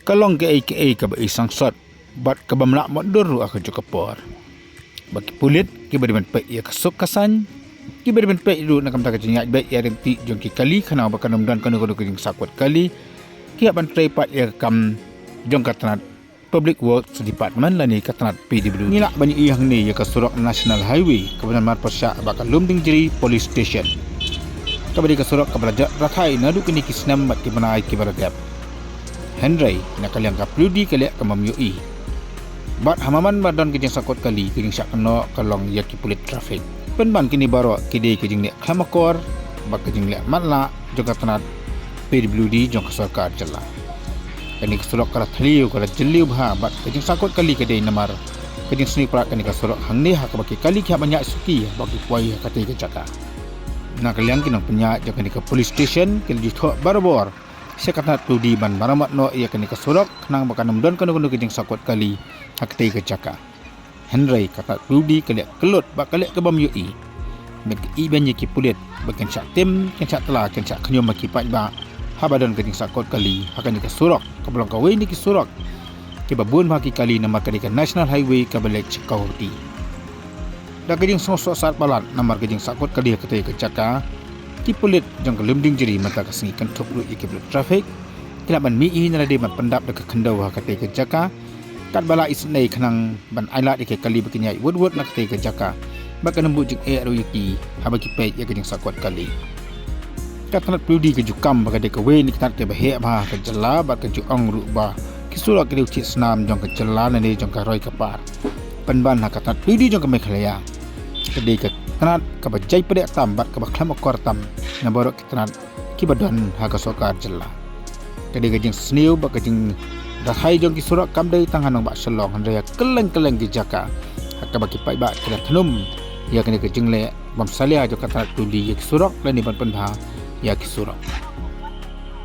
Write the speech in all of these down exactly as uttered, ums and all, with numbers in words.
Ka long kaei kaei kaba i sangsot bad kaba mlak motdur ruh ha kajuh ka por. Ba ki pulit kiba dei ban peit ïa ka suk ka saiñ, kiba dei ban peit ruh na ka bynta ka jingïaid beit ïaid ryntih jong ki kali khnang ba kan ym don kano kano ka jingsakut kali, ki hap ban trei pat ïa ka kam jong ka tnat Public Works Department lane ka tnat P W D. Ngi lah ban ïohi hangne ïa ka surok National Highway kaba namar pyrshah bad ka Lumdiengjri Police Station, kaba dei ka surok kaba la jot rathai naduh kine ki snem bad ki bnai kiba la dep. Hynrei na ka liang ka P W D ka leh ka bym ïohi. Bad ha man ba don ka jingsakut kali, ka jingshah kynnoh ka long ïa ki pulit traffic. Pynban kine baroh ki dei ka jingleh khlem akor bad ka jingleh matlah jong ka tnat P W D jong ka sorkar jylla. Kane ka surok ka la thliew, ka la jylliew bha bad ka jingsakut kali ka dei namar ka jingsniew palat kane ka surok hangne ha kaba ki kali ki hap ban ïaid suki haba ki poi ha katei ka jaka. Na ka liang ki nongpynïaid jong kane ka police station ki la ju thoh barabor sha ka tnat P W D ban maramot noh ïa kane ka surok khnang ba kan ym don kano kano ka jingsakut kali ha katei ka jaka. Hynrei ka tnat P W D ka leh kyllut bad ka leh ka bym ïohi. Bad ka ïeh beiñ ïa ki pulit ba kin shah tim, kin shah tla, kin shah khñium ha ki paidbah haba don ka jingsakut kali ha kane ka surok kaba long kawei na ki surok kiba bun bha ki kali namar ka dei ka National Highway kaba leit sha Guwahati. Da ka jingsngewsuk sat palat namar ka jingsakut kali ha katei ka jaka, ki pulit jong ka Lumdiengjri mynta ka sngi kynthup ruh ïa ki pulit traffic ki lah ban mih hi na lade ban pyndap da ka khyndew ha katei ka jaka, katba la isynei khnang ban ailad ïa ki kali ba kin ïaid wut wut na katei ka jaka. Bad kan ym bud jingeh ruh ïa ki haba ki peit ïa ka jingsakut kali. Ka tnat P W D ka ju kam ba ka dei kawei na ki tnat kiba heh bha ha ka jylla bad ka ju ong ruh ba ki surok ki dei u thied snam jong ka jylla lane jong ka roi ka par. Pynban ha ka tnat P W D jong ka Meghalaya ka dei ka tnat kaba jai pdeng tam bad kaba khlem akor tam na baroh ki tnat kiba don ha ka sorkar jylla. Ka dei ka jingsniew bad ka jingrathai jong ki surok kam dei tang ha nongbah Shillong hynrei ha kylleng kylleng ki jaka ha kaba ki paidbah ki la thnum ïa kane ka jingleh bym salia jong ka tnat P W D ïa ki surok lane ban pynbha ïa ki surok.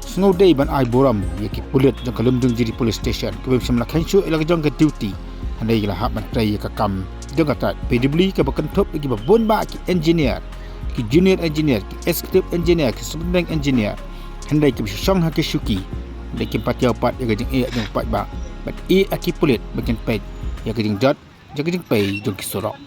Sngewdei ban ai burom ïa ki pulit jong ka Lumdiengjri Police Station kiba ym shym la kheiñ shuh ïa la ka jong ka duty hynrei ki la hap ban trei ïa ka kam jong ka tnat P W D kaba kynthup ïa kiba bun bah ki engineer, ki junior engineer, ki executive engineer, ki superintendent engineer. Hynrei kiba shu shong ha ki shuki, hynrei kim pat ïoh pat ïa ka jingeh jong u paidbah bad ïa ki pulit ba kin peit ïa ka jingjot jong ka jingpei jong ki surok.